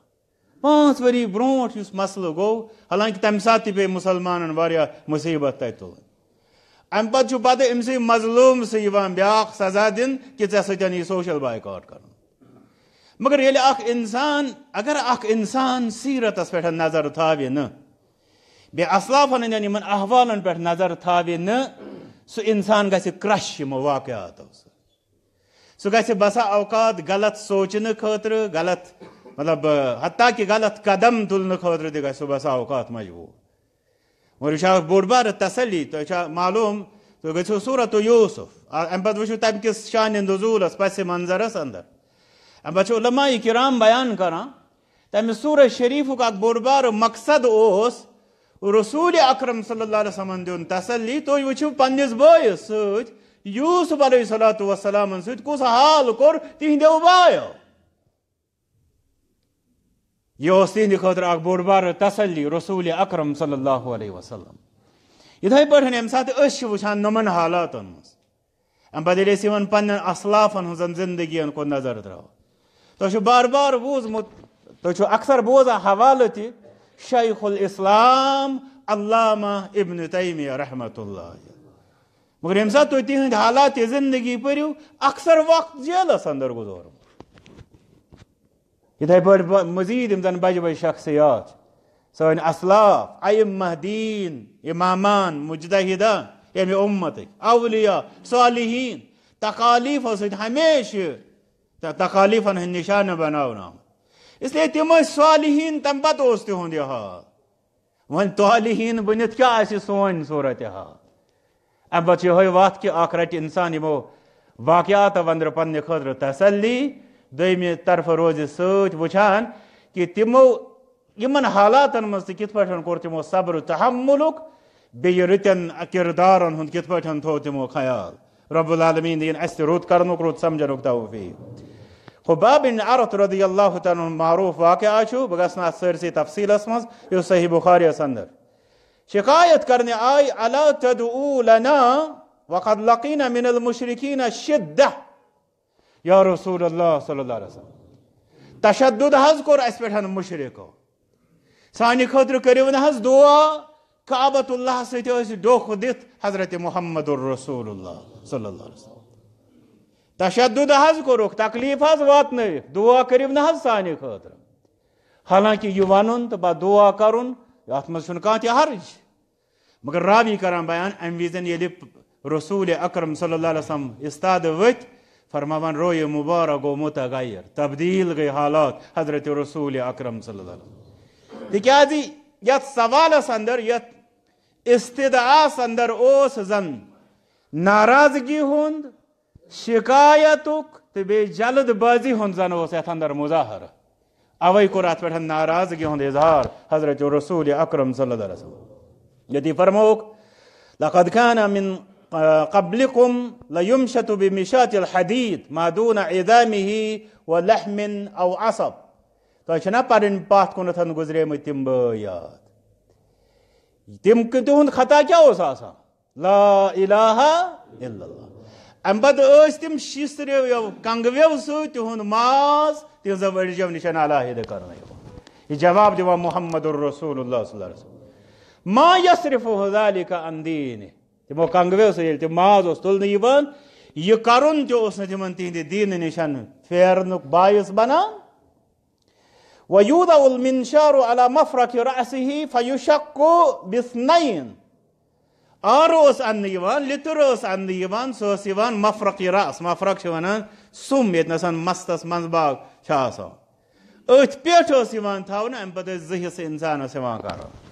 پانٛژھ ؤری برونٹھ یُس مسلہٕ گوٚو، حالانکہ تمہِ ساتہٕ تہِ پیٚیہِ مسلمانن واریاہ مصیبت تتہِ تُلٕنۍ۔ امہِ پتہٕ چھُ پتہٕ أمسٕے مظلوم سٕے یِوان بیٛاکھ سزا دِنہٕ کہِ ژےٚ سۭتۍ یہِ سوشل بایکاٹ کرُن۔ مگر ییٚلہِ اکھ انسان، اگر اکھ انسان سیرتس پٮ۪ٹھ نظر تھاوِ نہٕ، بیٚیہِ اسلافن ہٕنٛدٮ۪ن یِمن احوالن پٮ۪ٹھ نظر تھاوِ نہٕ، سُہ انسان گژھِ کرش یِمو واقعاتو سۭتۍ۔ سُہ گژھِ بسا اوقات غلط سونچنہٕ خٲطرٕ، غلط، مطلب، حتیٰ کہ غلط قدم تُلنہٕ خٲطرٕ تہِ گژھِ سُہ بسا اوقات مجبوٗر۔ مگر یہِ چھُ اکھ بوٚڑ بارٕ تسلی۔ تۄہہِ چھا معلوم، تُہۍ گٔژھِو سورت یوسف، آ، امہِ پتہٕ وٕچھِو تمہِ کِس شانِ نزولس، پس منظرس اندر۔ امہِ پتہٕ چھِ علماء کرام بیان کران، تمہِ سورہ شریفُک اکھ بوٚڑ بارٕ مقصد اوس رسول اکرم صلی اللہ علیہ وسلمن دیُن تسلی۔ تُہۍ وٕچھِو پننِس بٲیِس سۭتۍ، یوسف علیہ الصلوۃ والسلامن سۭتۍ کُس حال کوٚر تِہنٛدیو بایو۔ یہِ اوس تِہنٛدِ خٲطرٕ اکھ بوٚڑ بارٕ تسلی رسول اکرم صلی اللہ علیہ وسلم۔ یِتھے پٲٹھۍ ییٚمہِ ساتہٕ أسۍ چھِ وٕچھان نۄمن حالاتن منٛز، امہِ پتہٕ ییٚلہِ أسۍ یِمن پننٮ۪ن اسلافن ہٕنٛزن زندگین کُن نظر تراوو، تۄہہِ چھُ بار بار بوٗزمُت، تُہۍ چھِو اکثر بوزان حوالہٕ تہِ، شیخ الاسلام علامہ ابن تیمیہ رحمۃ اللہ۔ مگر ییٚمہِ ساتہٕ تُہۍ تِہنٛدۍ حالات زندگی پٔرِو، اکثر وقت جیلس اندر گُزورمُت۔ یِتھے پٲٹھۍ ب-، مزید یِم زن بجہِ بجہِ شخصیات چھِ، سٲنۍ اسلاف، ائمہ دین، امامان، مجتہدان، ییٚمہِ اُمتٕکۍ اولیاء، صالحین، تکالیفو سۭتۍ ہمیشہِ تہٕ تکالیفن ہٕنٛدۍ نشانہٕ بناونہٕ آمٕتۍ۔ اس لیے تِم ٲسۍ صالحین، تمہِ پتہٕ اوس تِہُنٛد یہِ حال۔ وۄنۍ طالحین بٔنِتھ کیٛاہ آسہِ سون صورت حال؟ امہِ پتہٕ چھِ یِہوٚے وَتھ کہِ اکھ رَٹہِ اِنسان یِمو واقعاتو اندرٕ پننہِ خٲطرٕ تسلی، دوٚیمہِ طرفہٕ روزِ سۭتۍ وٕچھان کہِ تِمو یِمن حالاتن منٛز تہِ کِتھ پٲٹھۍ کوٚر تِمو صبر و تحملُک، بیٚیہِ رٕتٮ۪ن کردارن ہُنٛد کِتھ پٲٹھۍ تھوٚو تِمو خیال۔ رب العالمین دِیِن اَسہِ تہِ رُت کرنُک، رُت سمجھنُک توفیق۔ خباب بن عرط رضی اللہ تعالیٰ عنہ معروف واقعہ چھُ، بہٕ گژھٕ نہٕ اَتھ سٲرسٕے تفصیٖلس منٛز، یہِ اوس صحیح بخاریَس اندر۔ شکایت کرنہِ آے، "الا تدعو لنا وقد لقینا من المشرکین شدہ"۔ یا رسول اللہ صلی اللہ علیہ وسلم، تشدد حظ کوٚر اَسہِ پٮ۪ٹھ مشرکو۔ سانہِ خٲطرٕ کٔرِو نہٕ حظ دعا۔ کعبۃ اللہ سۭتۍ ٲسۍ ڈوکھ دِتھ حضرت محمد الرسول اللہ صلی اللہ علیہ وسلم۔ تشدد حظ کوٚرُکھ، تکلیف حظ واتنٲوِکھ، دعا کٔرِو نہٕ حظ سانہِ خٲطرٕ۔ حالانکہ یہِ وَنُن تہٕ پتہٕ دعا کرُن، اَتھ منٛز چھُنہٕ کانٛہہ تہِ حرج۔ مگر راوی کران بیان، امہِ وِزن ییٚلہِ رسول اکرم صلی اللہ علیہ وسلم استادٕ ؤتھۍ، فرماوان رویہِ مبارک گوٚو متغیر، تبدیل گٔے حالات حضرت رسول اکرم صلی اللہ علیہ وسلم۔ تِکیازِ یتھ سوالس اندر، یتھ استدعاہس اندر اوس زن ناراضگی ہُنٛد، شکایتُک تہٕ بیٚیہِ جلد بازی ہُنٛد زن اوس یتھ اندر مظاہرٕ۔ اوے کوٚر اتھ پٮ۪ٹھ ناراضگی ہُنٛد اظہار حضرت رسول اکرم صلی اللہ علیہ وسلم۔ ییٚتی فرمووُکھ، "لقد كان من قبلكم ليمشط بمشاط الحديد ما دون عظامه ولحم أو عصب"۔ تۄہہِ چھِنا پنٕنۍ پتھ کُنتھ گُزریمٕتۍ تِم بٲے یاد؟ تِم، تِہُنٛد خطا کیٛاہ اوس آسان؟ لا الہ الا اللہ۔ امہِ پتہٕ ٲسۍ تِم شیٖستریو، کنگویو سۭتۍ تِہُنٛد ماز، تِہنٛزو أڈجو نِش علاحدٕ کرنہٕ یِوان۔ یہِ جواب دِوان محمد الرسول اللہ صلی اللہ علیہ وسلم۔ ما یصرف ذلک عن دینہ۔ تِمو کنگویو سۭتۍ ییٚلہِ تِم ماز اوس تُلنہٕ یِوان، یہِ کرُن تہِ اوس نہٕ تِمن تِہنٛدِ دیٖنہٕ نِش پھیرنُک باعث بنان۔ وَيُوضَعُ الْمِنْشَارُ عَلَى مَفْرَقِ رَأْسِهِ فَيُشَقُّ بِاثْنَيْنِ۔ آرٕ اوس اننہٕ یِوان، لِتٕر ٲس اننہٕ یِوان، سۄ ٲس یِوان مفرق رأس، مفرق چھِ ونان سُم، ییٚتہِ نَسَن مستَس منٛز باگ چھِ آسان۔ أتھۍ پٮ۪ٹھ ٲس یِوان تھاونہٕ، اَمہِ پَتہٕ ٲسۍ زٕ حصہٕ اِنسانَس یِوان کرنہٕ۔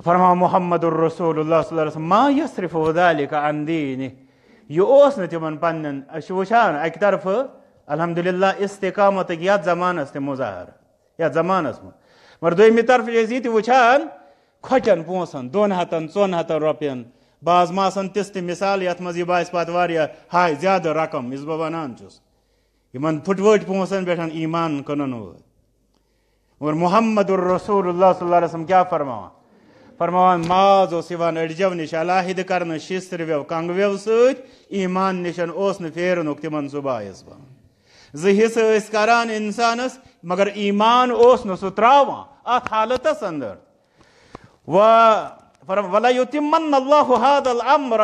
فرماو محمد الرسول اللہ صلی اللہ علیہ وسلم، ما یصرف ذلک عن دینہ۔ یہِ اوس نہٕ تِمن پننٮ۪ن، أسۍ چھِ وٕچھان اَکہِ طرفہٕ الحمدللہ استقامتٕکۍ یَتھ زمانس تہِ مظاہر، یَتھ زمانس منٛز، مگر دوٚیمہِ طرفہٕ چھِ أسۍ یہِ تہِ وٕچھان کھۄچن پونٛسن، دۄن ہتن، ژۄن ہتن رۄپین۔ بعض ما آسن تِژھ تہِ مثال یَتھ منٛز یہِ باسہِ پتہٕ واریاہ ہاے زیادٕ رقم، یُس بہٕ ونان چھُس۔ یِمن پھُٹوٲٹۍ پونٛسن پٮ۪ٹھ ایمان کٕنن وٲلۍ۔ مگر محمد الرسول اللہ صلی اللہ علیہ وسلم کیٛاہ فرماوان؟ فرماوان، ماز اوس یِوان أڈجو نِش علاحدٕ کرنہٕ، شِسترویو کنگویو سۭتۍ، ایمان نِشن اوس نہٕ پھیرنُک تِمن سُہ باعث بنان۔ زٕ حصہٕ ٲسۍ کران انسانس، مگر ایمان اوس نہٕ سُہ تراوان اتھ حالتس اندر۔ و فرم-، "وَلَيُتِمَّنَّ اللَّهُ هَذَا الْأَمْرَ"،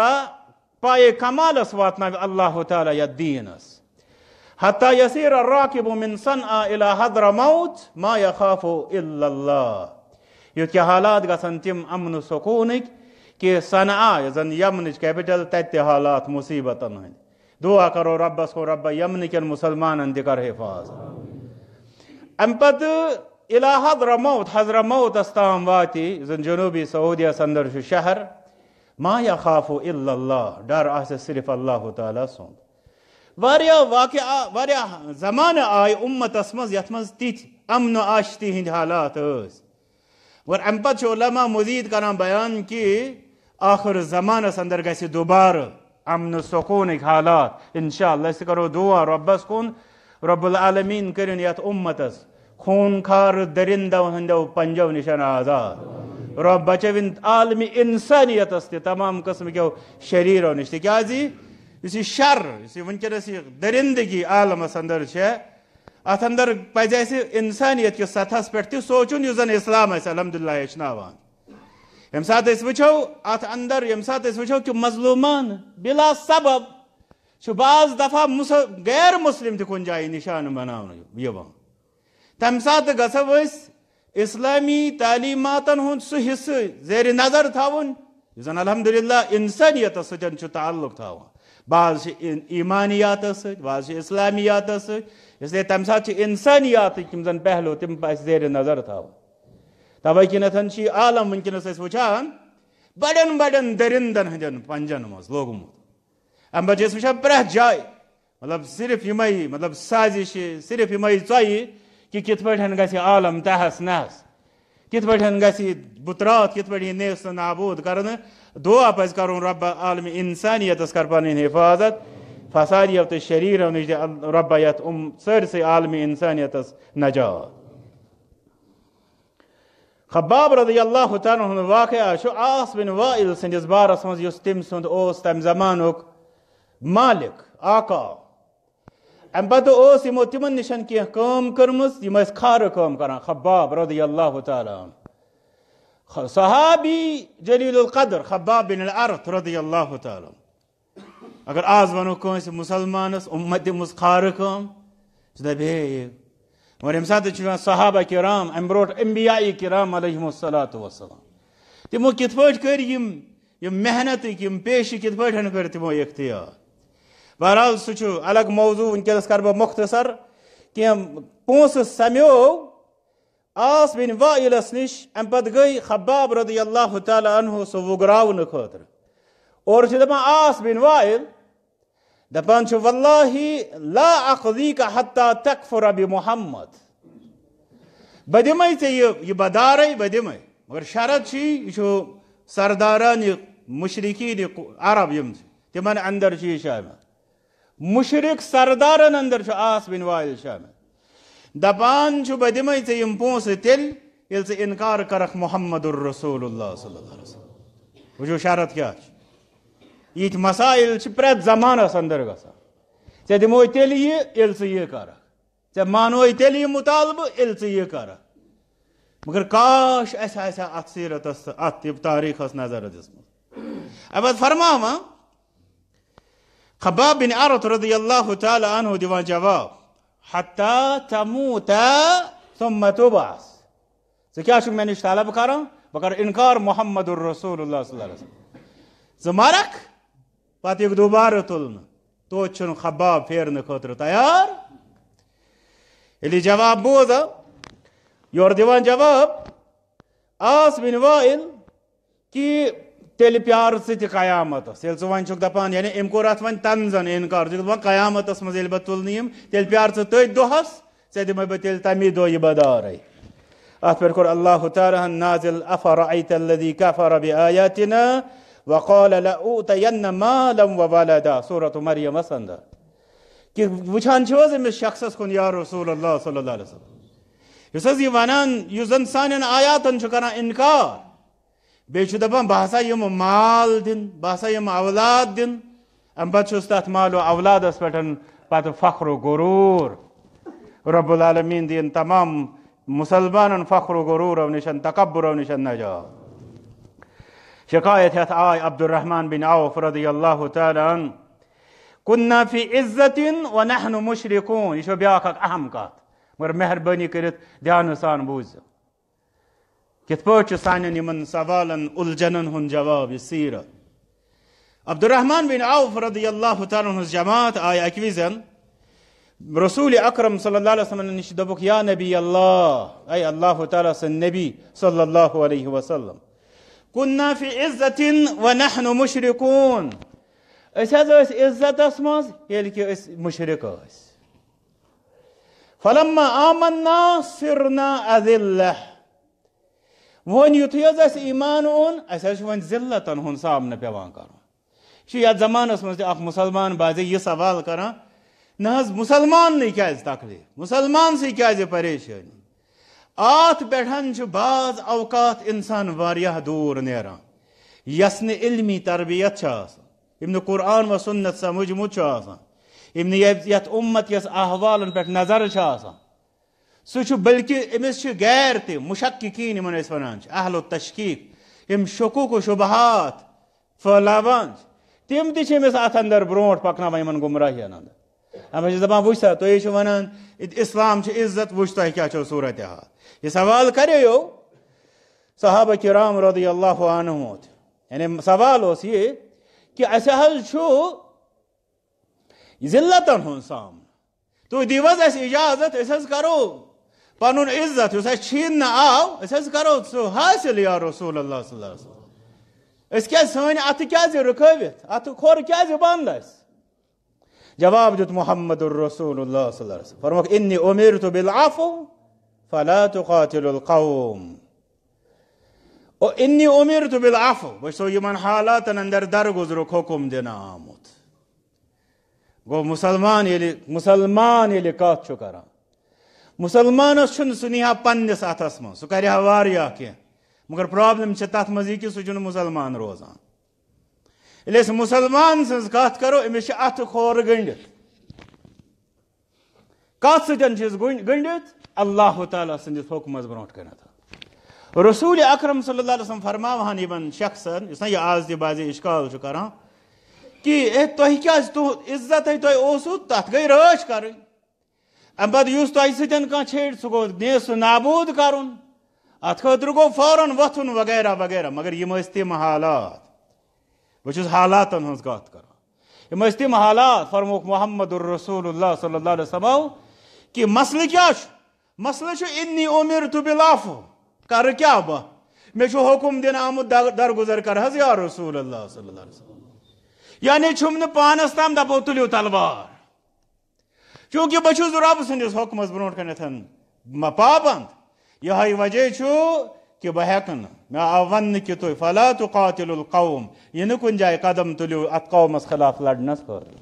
پایے کمالس واتناوِ اللہ تعالیٰ یتھ دیٖنس۔ "حَتَّى يَسِيرَ الرَّاكِبُ مِنْ صَنْعَاءَ إِلَى حَضْرَمَوْتَ مَا يَخَافُ إِلَّا اللَّهَ"۔ یُتھ کہِ حالات گژھن تِم امن و سکوٗنٕکۍ کہِ صنعاء، یۄس زن یمنٕچ capital، تتہِ تہِ حالات مصیبتن ہٕنٛدۍ۔ دعا کرو رۄبس کُن، رۄبا یمنہٕ کٮ۪ن مسلمانن تہِ کر حفاظت۔ امہِ پتہٕ الی حضرموت، حضرموتس تام واتہِ، یُس زن جنوبی سعودیس اندر چھُ شہر، ما یخاف الا اللہ، ڈر آسہِ صرف اللہ تعالیٰ سُنٛد۔ واریاہ واقعہ، واریاہ زمانہٕ آے امتس منٛز یتھ منٛز تِتھۍ امن و آشتی ہٕنٛدۍ حالات ٲسۍ۔ مگر امہِ پتہٕ چھِ علماء مزید کران بیان کہِ آخر زمانس اندر گژھِ دوبارٕ امن و سکوٗنٕکۍ حالات۔ انشاءاللہ أسۍ تہِ کرو دعا رۄبس کُن، رب العالمین کٔرِن یتھ امتس خوٗن خار درندو ہٕنٛدیو پنجو نِشن آزاد۔ رۄب بچٲوِن عالمِ انسانیتس تہِ تمام قٕسمہٕ کیو شریرو نِش، تِکیازِ یُس یہِ شر، یُس یہِ وٕنکیٚنس یہِ درندگی عالمس اندر چھےٚ، اتھ اندر پزِ اسہِ انسانیت کِس سطحس پٮ۪ٹھ تہِ سونٛچُن، یُس زن اسلام اسہِ الحمدللہ ہیٚچھناوان۔ ییٚمہِ ساتہٕ أسۍ وٕچھو اتھ اندر، ییٚمہِ ساتہٕ أسۍ وٕچھو کہِ مظلوٗمان بلا سبب چھُ بعض دفعہ مُس-، غیر مسلم تہِ کُنہِ جایہِ نشانہٕ بناونہٕ یِوان، تمہِ ساتہٕ گژھو أسۍ اسلامی تعلیماتن ہُنٛد سُہ حصہٕ زیر نظر تھاوُن، یُس زن الحمدللہ انسانیتس سۭتۍ چھُ تعلق تھاوان۔ بعض چھِ ایٖمانیاتس سۭتۍ، بعض چھِ اسلامیاتس سۭتۍ۔ اس لیے تمہِ ساتہٕ چھِ انسانیاتٕکۍ یِم زن پہلو، تِم پزِ زیرِ نظر تھاوٕنۍ۔ توے کِنیتھ چھُ یہِ عالم وٕنکیٚنس أسۍ وٕچھان بڑٮ۪ن بڑٮ۪ن درندن ہٕنٛدٮ۪ن پنجن منٛز لوگمُت۔ امہِ پتہٕ چھِ أسۍ وٕچھان پرٛٮ۪تھ جایہِ، مطلب، صرف یِمے، مطلب، سازشہِ، صرف یِمے ژۄیہِ کہِ کِتھ پٲٹھۍ گژھِ عالم تہس نہس، کِتھ پٲٹھۍ گژھِ بُتراتھ، کِتھ پٲٹھۍ یی نیست و نابود کرنہٕ۔ دعا پزِ کرُن، رۄب عالم انسانیتس کر پنٕنۍ حفاظت، فسادیو تہٕ شریرو نِش دِ رۄب یتھ اُم-، سٲرسٕے عالم انسانیتس نجات۔ خباب رضی اللہ تعالیٰ عنہ واقعہ چھُ عاص بن وائل سٕنٛدِس بارس منٛز، یُس تٔمۍ سُنٛد اوس تمہِ زمانُک مالک، آقا۔ امہِ پتہٕ اوس یِمو تِمن نِشن کینٛہہ کٲم کٔرمٕژ، یِم ٲسۍ کھارٕ کٲم کران۔ خباب رضی اللہ تعالیٰ عنہ، خ-، صحابی جلیل القدر خباب بن الارت رضی اللہ تعالیٰ عنہ۔ اگر آز ونو کٲنٛسہِ مُسلمانس، امت دِمٕژ کھارٕ کٲم، سُہ دپہِ، ہے، مگر ییٚمہِ ساتہٕ چھُ یِوان صحابہ کرام، امہِ برونٛٹھ انبیاء کرام علیہم الصلوۃ والسلام، تِمو کِتھ پٲٹھۍ کٔرۍ یِم، یِم محنتٕکۍ، یِم پیشہِ کِتھ پٲٹھۍ کٔرۍ تِمو اختیار؟ بہرحال، سُہ چھُ الگ موضوع، وٕنکیٚنس کرٕ بہٕ مختصر۔ کینٛہہ پونٛسہٕ سمیو عاص بن وائلس نِش، امہِ پتہٕ گٔے خباب رضی اللہ تعالیٰ عنہ سُہ وُگراونہٕ خٲطرٕ۔ اورٕ چھِ دپان عاص بن وائل، دپان چھُ، واللہ لا اقضیک حتی تکفر بمحمد۔ بہٕ دِمے ژےٚ یہِ، یہِ بدارے بہٕ دِمے، مگر شرط چھُ، یہِ چھُ سرداران، یہِ مشرکین، یہِ عرب یِم چھِ، تِمن اندر چھُ یہِ شامل۔ مشرک سردارن اندر چھُ عاص بن وائل شامل۔ دپان چھُ، بہٕ دِمے ژےٚ یِم پونٛسہٕ تیٚلہِ، ییٚلہِ ژٕ انکار کرکھ محمد الرسول اللہ صلی اللہ علیہ وسلم۔ وٕچھِو، شرط کیٛاہ چھُ۔ یِتھۍ مسائل چھِ پرٛٮ۪تھ زمانس اندر گژھان۔ ژےٚ دِموے تیٚلہِ یہِ، ییٚلہِ ژٕ یہِ کرکھ۔ ژےٚ مانوے تیٚلہِ یہِ مطالبہٕ، ییٚلہِ ژٕ یہِ کرکھ۔ مگر کاش، اسہِ آسہِ ہا اتھ سیرتس تہٕ اتھ تہِ تاریخس نظر دِژمٕژ۔ ابد فرماوان، خباب بن ارت رضی اللہ تعالیٰ عنہ دِوان جواب، حتی تموت ثم تبعث۔ ژٕ کیٛاہ چھُکھ مےٚ نِش طلب کران؟ بہٕ کرٕ انکار محمد الرسول اللہ صلی اللہ علیہ وسلم۔ ژٕ مرکھ، پتہٕ یِکھ دوبارٕ تُلنہٕ۔ توتہِ چھُنہٕ خباب پھیرنہٕ خٲطرٕ تیار۔ ییٚلہِ یہِ جواب بوز، یورٕ دِوان جواب عاص بن وائل، کہِ تیٚلہِ پیار ژٕ تہِ قیامتس۔ ییٚلہِ ژٕ وۄنۍ چھُکھ دپان، یعنی أمۍ کوٚر اتھ وۄنۍ طنزن انکار، ژٕ چھُکھ دپان قیامتس منٛز ییٚلہِ بہٕ تُلنہٕ یِم، تیٚلہِ پیار ژٕ تٔتھۍ دۄہس، ژےٚ دِمے بہٕ تیٚلہِ تمی دۄہ یہِ بدارے۔ اتھ پٮ۪ٹھ کوٚر اللہ تعالیٰ ہن نازل، افرأیت الذی کفر بآیاتنا وقال لأوتین مالا وولدا، سورۃ مریمس اندر۔ کہِ وٕچھان چھِو حظ أمِس شخصس کُن، یا رسول اللہ صلی اللہ علیہ وسلم، یُس حظ یہِ ونان، یُس زن سانٮ۪ن آیاتن چھُ کران انکار، بیٚیہِ چھُ دپان، بہٕ ہسا یِمہٕ مال دِنہٕ، بہٕ ہسا یِمہٕ اولاد دِنہٕ۔ امہِ پتہٕ چھُس تتھ مال و اولادس پٮ۪ٹھ پتہٕ فخر و غرور۔ رب العالمین دِیِن تمام مسلمانن فخر و غرورو نِشن، تکبرو نِشن نجات۔ شکایت ہٮ۪تھ آے عبدالرحمن بن عوف رضی اللہ تعالیٰ عنہ، کنا فی عزت ونحن مشرکون۔ یہِ چھو بیاکھ اکھ اہم کتھ، مگر مہربٲنی کٔرِتھ دھیانہٕ سان بوٗزِو۔ کِتھ پٲٹھۍ چھُ سانٮ۪ن یِمن سوالن، الجھنن ہُنٛد جواب یہِ سیرت؟ عبدالرحمن بن عوف رضی اللہ تعالیٰ عنہ ہٕنٛز جماعت آیہِ اکہِ وِزٮ۪ن رسول اکرم صلی اللہ علیہ وسلم نِش، دوٚپُکھ، یا نبی اللہ، اے اللہ تعالیٰ سٕنٛدۍ نبی صلی اللہ علیہ وسلم، کنا فی عزت ونحن مشرکون، أسۍ حظ ٲسۍ عزتس منٛز، ییٚلہِ کہِ أسۍ مُشرِک ٲسۍ۔ فلما آمنا صرنا اذلہ۔ وۄنۍ یُتھُے حظ اَسہِ ایمان اوٚن، اَسہِ حظ چھُ وۄنۍ ذلتن ہُنٛد سامنہٕ پٮ۪وان کرُن۔ یہِ چھُ یتھ زمانس منٛز تہِ اکھ مسلمان بعضے یہِ سوال کران، نہ حظ، مسلماننٕے کیازِ تکلیف؟ مسلمان سٕے کیازِ پریشٲنی؟ اتھ پٮ۪ٹھ چھُ بعض اوقات انسان واریاہ دوٗر نیران، یس نہٕ علمی تربیت چھِ آسان، یِم نہٕ قرآن و سنت سمجھمُت چھُ آسان، یِم نہٕ یتھ، یتھ امت کِس احوالن پٮ۪ٹھ نظر چھِ آسان۔ سُہ چھُ، بلکہِ أمِس چھِ غیر تہِ، مشککین یِمن أسۍ ونان چھِ، اہل التشکیک، یِم شکوک و شبہات پھٔہلاوان چھِ، تِم تہِ چھِ أمِس اتھ اندر برونٛٹھ پکناوان یِمن گمراہین اندر۔ اما چھِ دپان، وٕچھ سا، تُہۍ چھِو ونان، اسلام چھُ عزت، وٕچھ تۄہہِ کیٛاہ چھو صورت حال۔ یہِ سوال کریو صحابہ کرام رضی اللہ عنہم تہِ۔ یعنی سوال اوس یہِ کہِ اَسہِ حظ چھُ ذلتن ہُنٛد سامنہٕ۔ تُہۍ دِیِو حظ اَسہِ اجازت، أسۍ حظ کرو پنُن عزت یُس اَسہِ چھیٖننہٕ آو، أسۍ حظ کرو سُہ حٲصِل یا رسول اللہ صلی اللہ علیہ وسلم۔ أسۍ کیازِ، سٲنۍ اَتھٕ کیازِ رُکٲوِتھ؟ اَتھٕ کھۄر کیازِ بنٛد اَسہِ؟ جواب دیُت محمد رسول اللہ صلی اللہ علیہ وسلم، فرمووُکھ، "انی اُمِرْتُ بِالْعَفْوِ فَلَا تُقَاتِلُوا الْقَوْمَ۔ او انی اُمِرْتُ بِالْعَفْوِ"، بہٕ چھُسو یِمن حالاتن اندر درگُزرُک حُکُم دِنہٕ آمُت۔ گوٚو، مسلمان ییٚلہِ، مسلمان ییٚلہِ کتھ چھُ کران، مسلمانس چھُنہٕ سُہ نیہا پننِس اتھس منٛز، سُہ کرِ ہا واریاہ کینٛہہ، مگر پرابلم چھِ تتھ منٛز یہِ کہِ سُہ چھُنہٕ مسلمان روزان۔ ییٚلہِ أسۍ مسلمان سٕنٛز کتھ کرو، أمِس چھِ اتھٕ کھور گٔنٛڈِتھ۔ کتھ سۭتۍ چھِ أسۍ گٔنٛڈ-، گٔنٛڈِتھ؟ اللہ تعالیٰ سٕنٛدِس حُکمس برونٛٹھ کنٮ۪تھ۔ رسول اکرم صلی اللہ علیہ وسلم فرماوہن یِمن شخصن، یُس نہ یہِ آز تہِ بعضے اشکال چھُ کران، کہِ اے، تۄہہِ کیازِ تُہُنٛد عزت ہے تۄہہِ اوسوٕ، تتھ گٔے رٲچھ کرٕنۍ۔ امہِ پتہٕ یُس تۄہہِ سۭتۍ کانٛہہ چھیڑِ، سُہ گوٚو نیست و نابود کرُن۔ اتھ خٲطرٕ گوٚو فوراً وۄتھُن وغیرہ وغیرہ۔ مگر یِم ٲسۍ تِم حالات، بہٕ چھُس حالاتن ہٕنٛز کتھ کران۔ یِم ٲسۍ تِم حالات، فرمووُکھ محمد رسول اللہ صلی اللہ علیہ وسلم، کہِ مسلہٕ کیٛاہ چھُ؟ مسلہٕ چھُ، "انی اُمِرْتُ بِالْعَفْوِ"، کرٕ کیٛاہ بہٕ؟ مےٚ چھُ حُکُم دِنہٕ آمُت، در-، درگُزر کر حظ یا رسول اللہ صلی اللہ علیہ وسلم۔ یعنی چھُم نہٕ پانس تام دپو، "تُلِو تلوار"۔ چونکہ بہٕ چھُس رب سٕنٛدِس حُکمس برونٛٹھ کنٮ۪تھ م-، پابند۔ یِہوٚے وجہ چھُ کہِ بہٕ ہٮ۪کہٕ نہٕ۔ مےٚ آو وننہٕ کہِ تُہۍ، "فَلَا تُقَاتِلُوا الْقَوْمَ"، یہِ نہٕ کُنہِ جایہِ قدم تُلِو اتھ قومس خلاف لڑنس خٲطرٕ۔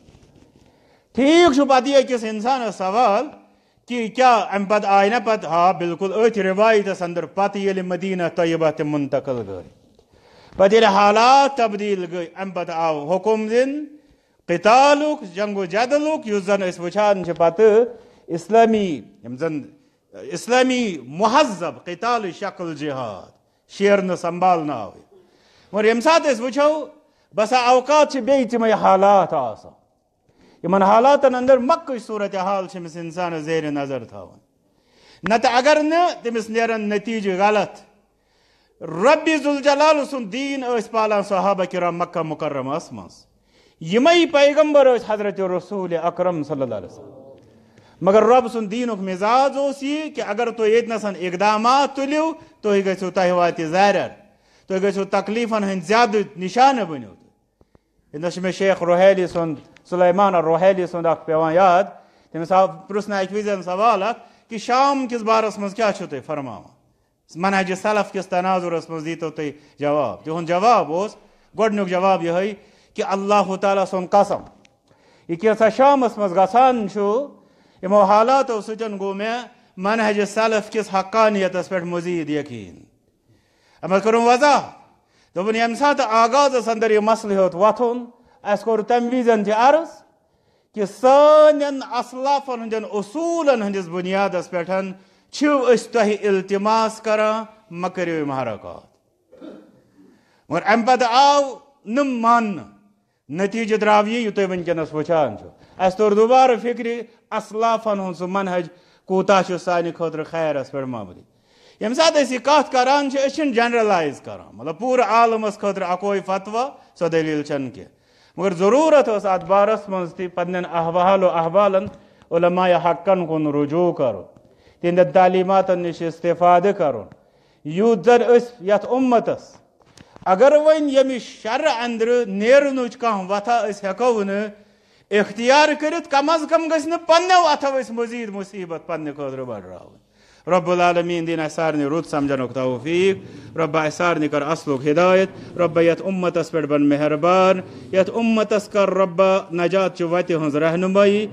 ٹھیک چھُ، پتہٕ یہِ أکِس انسانس سوال کہِ کیٛاہ امہِ پتہٕ آیہِ نہ پتہٕ، ہا، بالکل أتھۍ رِوایتس اندر پتہٕ ییٚلہِ مدینہ طیبہ تہِ منتقل گٔے، پتہٕ ییٚلہِ حالات تبدیل گٔے، امہِ پتہٕ آو حُکم دِنہٕ قتالُک، جنگ و جدلُک، یُس زن أسۍ وٕچھان چھِ پتہٕ اسلامی، یِم زن اسلامی مہذب قتالٕچ شکل جہاد شیرنہٕ سنبھالنہٕ آوٕے۔ مگر ییٚمہِ ساتہٕ أسۍ وٕچھو، بسا اوقات چھِ بیٚیہِ تِمے حالات آسان۔ یِمن حالاتن اندر مکٕچ صورتحال چھِ أمِس انسانس زیر نظر تھاوٕنۍ۔ نتہٕ اگر نہٕ، تٔمِس نیرن نتیجہٕ غلط۔ ربِ ذوالجلال سُنٛد دیٖن ٲسۍ پالان صحابہ کرام مکہ مکرمس منٛز۔ یِمے پیغمبر ٲسۍ حضرت رسول اکرم صلی اللہ علیہ وسلم۔ مگر رب سُنٛد دیٖنُک مزاج اوس یہِ کہِ اگر تُہۍ ییٚتہِ نَسَن اقدامات تُلِو، تُہۍ گٔژھِو، تۄہہِ واتہِ ضرر، تُہۍ گٔژھِو تکلیفن ہٕنٛدۍ زیادٕ نشانہٕ بٔنِو۔ ییٚتہِ نَس چھُ مےٚ شیخ روحیلی سُنٛد، سلیمان روحیلی سُنٛد اکھ پٮ۪وان یاد۔ تٔمِس آو پرٛژھنہٕ اَکہِ وِزِ سوال اکھ کہِ شام کِس بارس منٛز کیٛاہ چھِو تُہۍ فرماوان؟ منہج سلف کِس تناظرس منٛز دیٖتو تُہۍ جواب۔ تِہُنٛد جواب اوس، گۄڈٕنیُک جواب یِہوٚے کہِ اللہ تعالیٰ سُنٛد قسم، یہِ کینٛژھا شامس منٛز گژھان چھُ، یِمو حالاتو سۭتۍ گوٚو مےٚ منہج سلف کِس حقانیتس پٮ۪ٹھ مزید یقین۔ اَمہِ پتہٕ کوٚرُن وضاحت، دوٚپُن، ییٚمہِ ساتہٕ آغازس اندر یہِ مسلہٕ ہیوٚت وۄتھُن، اَسہِ کوٚر تَمہِ وِزٮ۪ن تہِ عرض کہِ سانٮ۪ن اسلافن ہٕنٛدٮ۪ن اصوٗلن ہٕنٛدِس بُنیادس پٮ۪ٹھ چھِو أسۍ تۄہہِ التماس کران، مہ کٔرِو یِم حرکات۔ مگر اَمہِ پتہٕ آو نہٕ ماننہٕ۔ نتیجہٕ درٛاو یہِ، یہِ تُہۍ وٕنکیٚنَس وٕچھان چھِو۔ اَسہِ توٚر دوبارٕ فِکرِ، اسلافن ہُنٛد سُہ منہج کوٗتاہ چھُ سانہِ خٲطرٕ خیرس پٮ۪ٹھ مبنی۔ ییٚمہِ ساتہٕ أسۍ یہِ کَتھ کران چھِ، أسۍ چھِنہٕ generalize کران، مطلب، پوٗرٕ عالمس خٲطرٕ اَکوے فتویٰ، سۄ دٔلیٖل چھَنہٕ کینٛہہ۔ مگر ضروٗرت ٲس اَتھ بارس منٛز تہِ پننٮ۪ن احوال و احوالن، علماء حقن کُن رجوع کرُن، تِہنٛدٮ۪ن تعلیٖماتن نِش استفادٕ کرُن، یوٗت زن أسۍ یتھ اُمتس، اگر وۄنۍ ییٚمہِ شرٕ اندرٕ نیرنٕچ کانٛہہ وتھا أسۍ ہٮ۪کو نہٕ اختیار کٔرِتھ، کم از کم گژھِ نہٕ پننیو اتھو أسۍ مزید مصیبت پننہِ خٲطرٕ بڑراوٕنۍ۔ رب العالمین دِن اسہِ سارنٕے رُت سمجھنُک توفیق۔ رب، اسہِ سارنٕے کر اصلُک ہدایت۔ رب، یتھ اُمتس پٮ۪ٹھ بن مہربان۔ یتھ اُمتس کر رب نجات چہِ وتہِ ہٕنٛز رہنمٲیی۔